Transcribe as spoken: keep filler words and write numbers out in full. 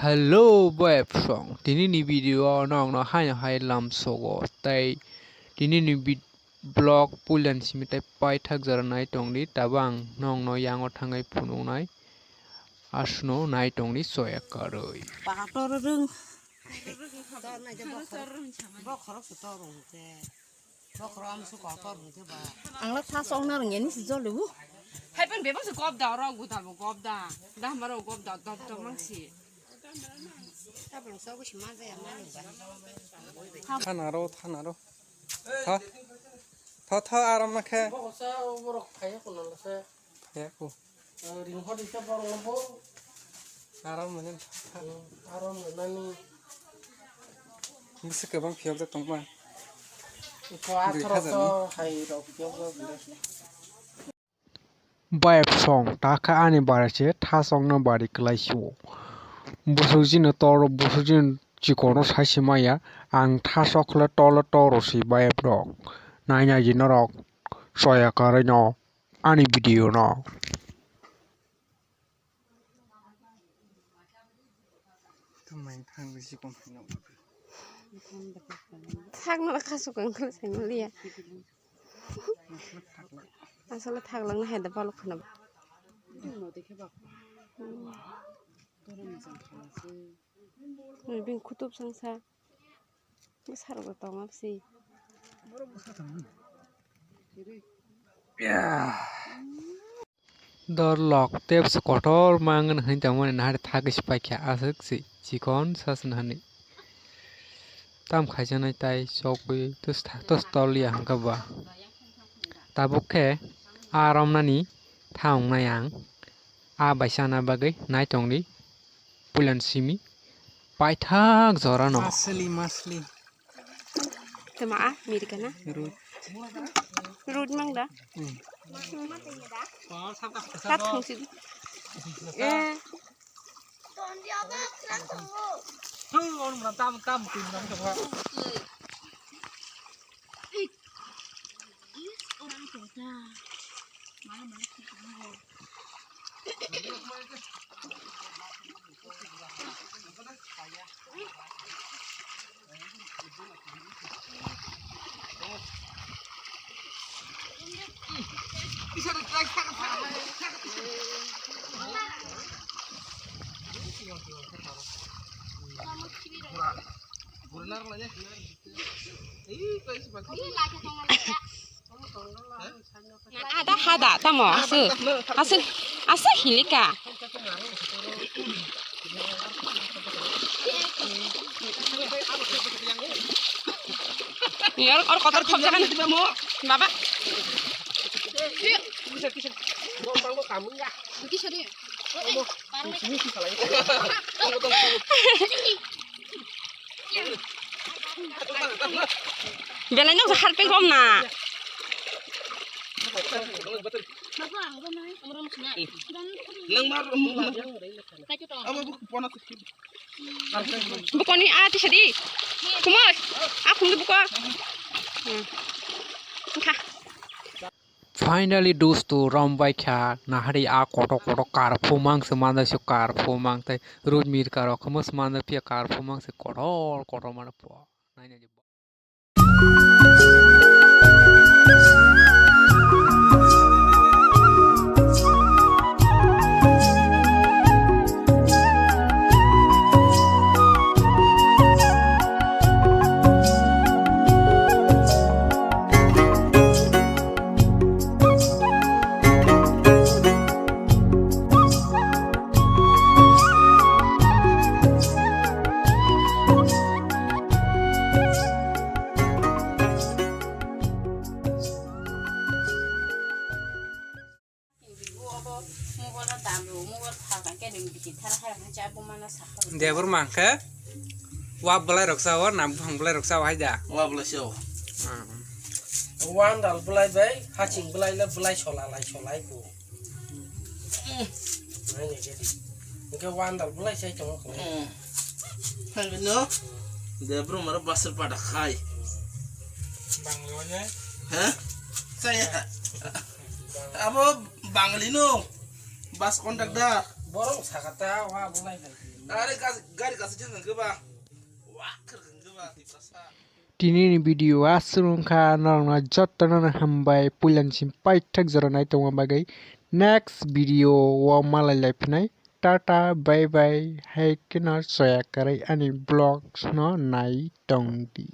Hello, boy song. Tini ni video o nokno haino hai lamsogo. Tai tini ni vid-, vlog puilan simi tai paithak jora nai tongdi. Tabang nokno yango thangai phunuknai. Asno nai tongdi soya karwi. Pator rwng. Bokhorok se torung te. Ang la thas ong na rwngya ni si jol de bu. Hai pon bebak se gop da, oro guda bo gop da. Da hamaro gop da, dop dop mang si. Thanaro, thanaro. Tha, tha, tha, aram na khe. Boksa borok phaiya kono se. Phaiya ko. Ring hor ise borok no bo. Aram mane. Aram nani. Bisi kwbang phiyok de tongma. Iko atharo to hai rok phiyok de. Bayap song, takha ani bari se thasongno bari kwlai sio. Busuk jino toro, busuk jino chikono sai se maya, ang thasok khle tolo toro si bayap rok. Nai nai di norok, soya karwi no ani video no. Thakno kha sukang khe sai maliya. Asole thaglak na hai da balok khna. Bini khutup sangsa. Bwsarok tong absi. Dor lok tep se kotor mangan hin tongmani nahari thagwi se paikha aswk se chikon saswk hani. Tam khaijaknai tai chokwi tos tha-, tos tol ya hwnkha ba. Tabuk khe a romnani tha wngnai ang a bai sana bagwi nai tongdi puilan simi paithak jorano. Masli, masli. Tama a mirika na? Rut. Rut mang da? Hmm. Tat thung si. Eh. Ada hada tamo asu asu asu hilika. Ni or or kotor thok jagan baba. Kisori. Belai nok harpel bom na. Bukoni a tisa di. Kumoi. A khumdi buko. Hmm. Kha. Finally, dosto, rombai kha, nahari a kotor kotor karphumang se manjak se karphumang tei rujmir karok khamo se manjak phiya karphumang se kotor kotor mano pho. Naina je. Debor mangkhe wa belai rok sao na buphang belai rok sao hai da. Wa belai sao. Hmm. Wan dal belai bai haching belai le belai sola lai solai ko. Hmm. Nai nai jadi. Engke wan dal belai sai tong ko. Hmm. Hai no. Debor maro basir pada khai. Banglo ne. Ha? Saya. Abo Bangli no. Bus conductor. Borok sakata wa belai. Are gas-, gari kasi jeng hwnkhe ba. Wak khwrwk hwnkhe ba Tiprasa. Tinini video aswk wngkha, norokno jotono hambai, puilani simi paithak jora nai tongma bagwi. Next video o malai lai phinai. Tata, bye bye, hai kheno soya kwrwi ani vlogs no nai tongdi.